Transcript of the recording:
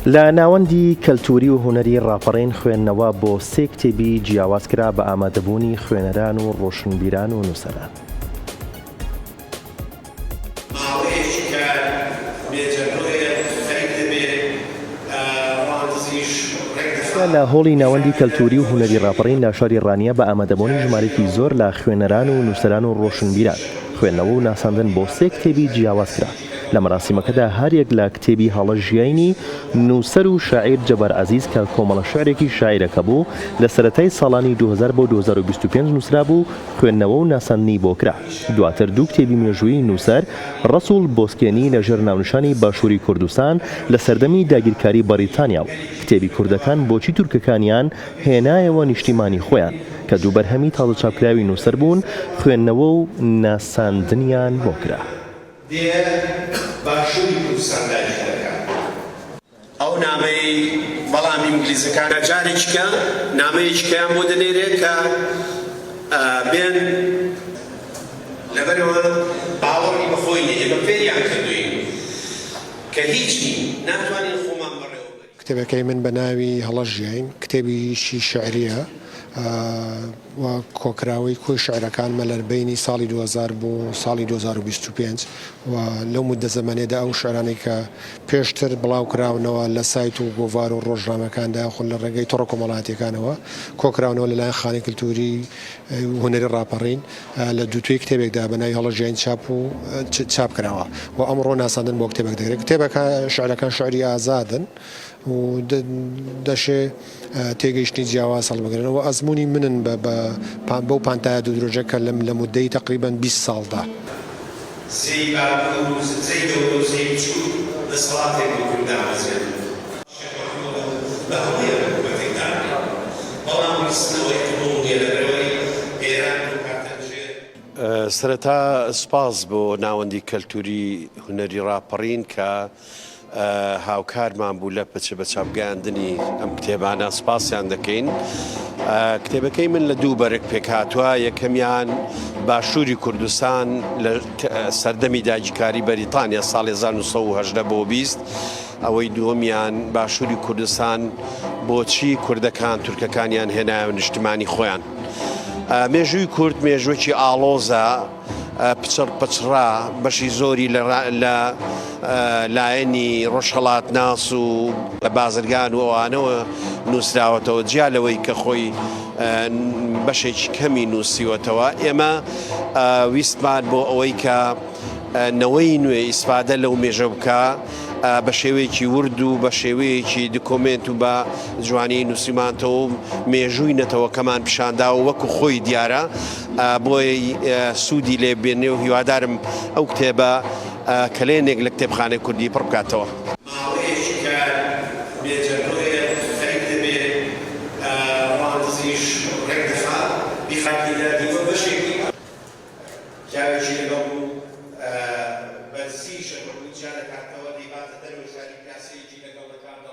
لە ناوەندی کەلتووری و هونەری ڕاپەڕین خوێندنەوە بۆ سێ کتێبی جیاواز کرا بە ئامادەبوونی خوێنەران و ڕۆشنبیران و نووسەران. ماوەیەکی کە مێجەرنۆیە خەریک دەبێ ڕواندزیش ڕێک دەخا. لە هۆڵی ناوەندی کەلتووری و هونەری ڕاپەڕین لە شاری ڕانیە بە ئامادەبوونی ژمارەیەکی زۆر لە خوێنەران و نووسەران و ڕۆشنبیران خوێندنەوە و ناساندن بۆ سێ کتێبی جیاواز کرا. لە مەراسیمەکەدا هەریەک لە کتێبی هەڵە ژیاینی نووسەر و شاعیر جەبار عەزیز کە کۆمەڵە شعرێکی شاعیرەکە بوو لە سەرەتای ساڵانی 2000 بۆ 2025 نووسرابوو خوێندنەوە و ناساندنی بۆ کرا. دواتر دوو کتێبی مێژوویی نووسەر ڕەسوڵ بۆسکێنی لە ژێر ناونیشانی باشووری کوردستان لە سەردەمی داگیرکاری بەڕیتانیا و کتێبی کوردەکان بۆچی تورکەکانیان هێنایەوە نیشتیمانی خۆیان کە دوو بەرهەمی تازە چاپکراوی نووسەر بوون خوێندنەوە و ناساندنیان بۆ کرا. دێ باشووری کوردستان داگیر دەکات. ئەو نامەیەی بەڵام ئینگلیزەکان جارێکیکە نامەیەکیکەیان بۆ دەنێرێ کە بێن. لەبەرئەوە باوەڕی بە خۆی نیە. ئێمە فێریان کردووین کە هیچ نین، ناتوانین خۆمان بەڕێوە بەرین. کتێبەکەی من بە ناوی هەڵە ژیاین کتێبیکی شیعرییە و کۆکراوەی کۆی شیعرەکانمە لە بەینی ساڵی 2000 بۆ ساڵی 2025 و لەو موددە زەمەنەدا ئەو شیعرانەی کە پێشتر بڵاو کراونەوە لە سایت و گۆڤار و ڕۆژنامەکاندا یاخود لە ڕێگەی تۆڕە کۆمەڵایەتییەکانەوە کۆکراونەوە لەلایەن خانەی کلتووری و هونەری ڕاپەڕین لە دووتوێی کتێبێکدا بە ناوی هەڵە ژیاین چاپ و چاپ کراوە و ئەمڕۆ ناساندن بۆ کتێبەک دەکرێت. کتێبەکە شعرەکان شعری ئازادن و دەشێ تێگەیشتنی جیاواز هەڵبگرن و ئەزموونی منن بە بەو پانتایە دوودرێژە کە لەم لە موددەی تەقریبەن 20 ساڵدا. زێی باکوور و زێی گەورە و زێی بچووک دەسەڵاتێک بۆ کورد دامەزرێنن. شێخ مەحمود و بە هەموویان حکومەتێک دابنێن. بەڵام ویستن ئەوەی قبوڵ نییە لەبەرئەوەی ئێران بۆ کاتە ژێر. سەرەتا سوپاس بۆ ناوەندی کەلتوری هونەری ڕاپەڕین کە هاوکارمان بوو لە پچ بە چاپگەیاندنی ئەم کتێبانە سوپاسیان دەکەین. کتێبەکەی من لە دوو بەرگ پێکهاتووە یەکەمیان باشووری کوردستان لە سەردەمی داگیرکاری بەریتانیا ساڵی 1970 بۆ 20 ئەوەی دووەمیان باشووری کوردستان بۆچی کوردەکان تورکەکانیان هێنایەوە نیشتمانی خۆیان. مێژووی کورد مێژووەکی ئاڵۆزە پچڕ پچڕە بەشی زۆری لە لایەنی ڕۆژهەڵات ناس و بازرگان و ئەوانەوە نووسراوەتەوە جیا لەوەی کە خۆی بەشێکی کەمی نووسیوەتەوە ئێمە ویستمان بۆ ئەوەی کە نەوەی نوێ ئیسفادە لەو مێژە بکا بە شێوەیەکی ورد و بە شێوەیەکی دکۆمێنت و بە جوانی نووسیمانتەوە و مێژووی نەتەوەکەمان پیشاندا و وەکو خۆی دیارە بۆی سوودی لێ بێنێ و هیوادارم ئەو کتێبە کەلێنێک لە کتێبخانەی کوردی پڕ بکاتەوە. ماوەیەکی کە مێجەرنۆیە.